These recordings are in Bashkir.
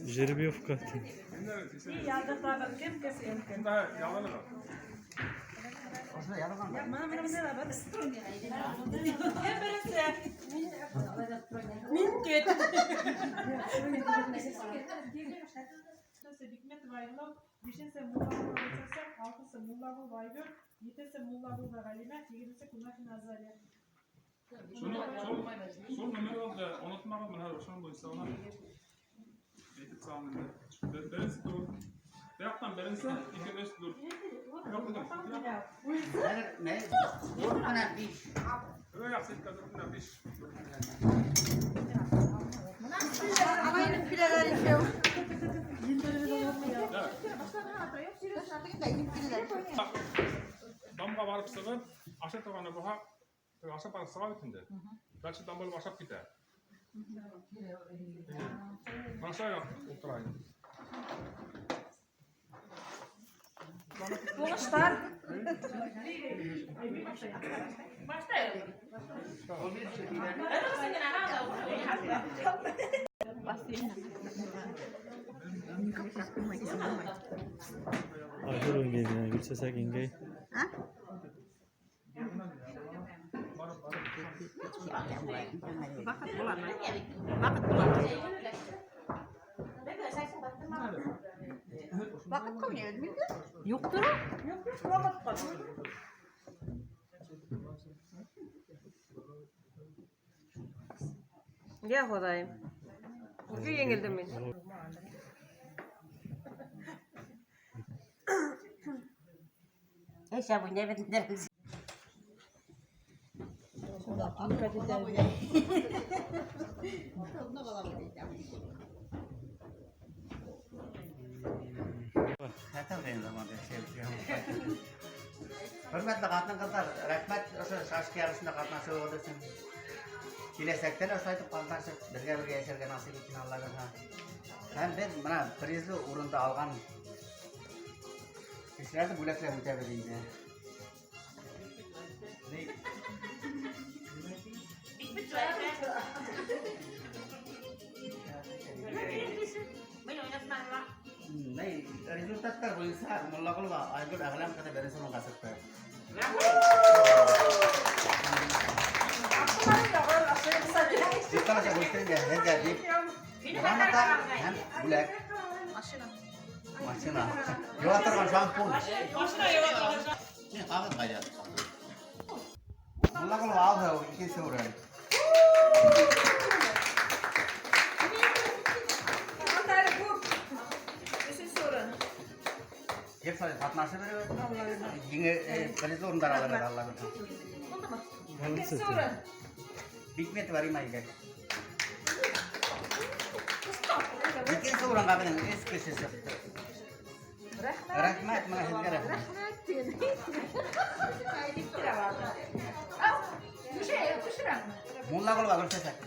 Жеребьевка. Бикметова Айнур, бишенсе Муллагулова Гөлсәсәк, алтынсы Муллагулова Айгөл, етенсе Муллагулова Ғәлимә, һигеҙенсе Кунафина Азалия. Шуны шул номерҙы онотмағыҙ, менә шуның буйынса ғына әйтеп сығам инде. Беренсе тур. Бер яҡтан беренсе, ике, өс, дүрт. Юҡ, Хәҙер ни? Дүрт менән биш. Бер яҡ ситкә дүрт менән биш. Ағайының киләләр икәү. Да. Дамға барып сығып, ашай торғаны булһа, ашап барып сыға бит инде. Дальше дам булып ашап китә. Бына шулай ултыра инде. Уңыштар. Айгөл еңгәй менән Гөлсәсәк еңгәй. Ваҡыт буламы? Ваҡыт буламы? Ваҡыт ҡуйын, Юҡтыр. Йә Хоҙайым. Уже еңелдем мин. Эйша bu ne bileyim. Хәтерләйем заманда şey. Хөрмәтле ҡатын-ҡыҙҙар, рәхмәт ошо шашка ярышында ҡатнашыуығыҙ өсөн. Киләсәктә лә ошолай итеп ҡатнашып, бергә-бергә йәшәргә насип итһен Алла бирһә. Һәм беҙ бына призлы урынды алған кешеләрҙе бүләкләп үтәбеҙ инде. Ни, результаттар буйынса Муллағолова Айгөл Әғләм ҡыҙы беренсе урынға сыҡты. Дип бүлештерергә һеҙгә тип грамота һәм бүләк. Машина. Машина. Йыуа торған шампунь. Машина йыуа торған. Ни, ҡағыҙ ҡайҙа? Муллағолова Алһыу икенсе урын. Анда күп. Өсөнсө урын. Ел сайын ҡатнашып еңе призлы урындар алыр Алла бирһә. Икенсе урын. Бикметова Рима егет. Икенсе урынға беҙҙең өс кеше сыҡты. Рәхмәт. Рәхмәт, бына һеҙгә рәхмәт. Рәхмәт. Төшөрәм. Муллағолова Гөлсәсәк.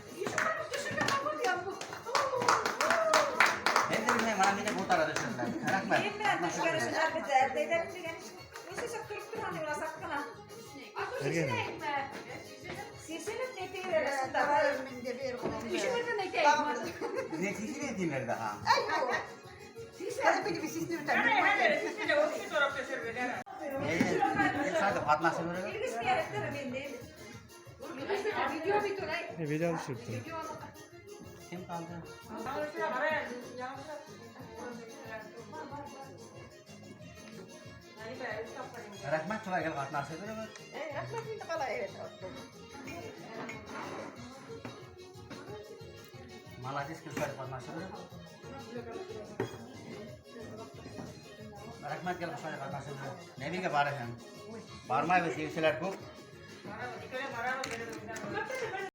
Һеҙ менән бына мине бутара төшөрҙөләр. Рәхмәт. Мин менән төшкән өсөн әлбиттә әтәйҙәр тигән өсөн. Нисек тороп торған буласаҡ ҡына. Сисенеп нәйтәйҙәр шунда. Не сисенә тинеләр ҙә? Ел сайын ҡатнашып йөрөгөҙ. Видео төшөрөп тора. Кем ҡалды? Рәхмәт шулай гел ҡатнашып йөрөгөҙ. Рәхмәт инде ҡалай. Молодец, гел ҡатнашып йөрөгөҙ. Рәхмәт гел шулай ҡатнашып йөрөгөҙ. Нәмәгә бараһың? Бармайбыҙ тиеүселәр күп. Барабыҙ, икәүләп барабыҙ, бер-беребеҙгә.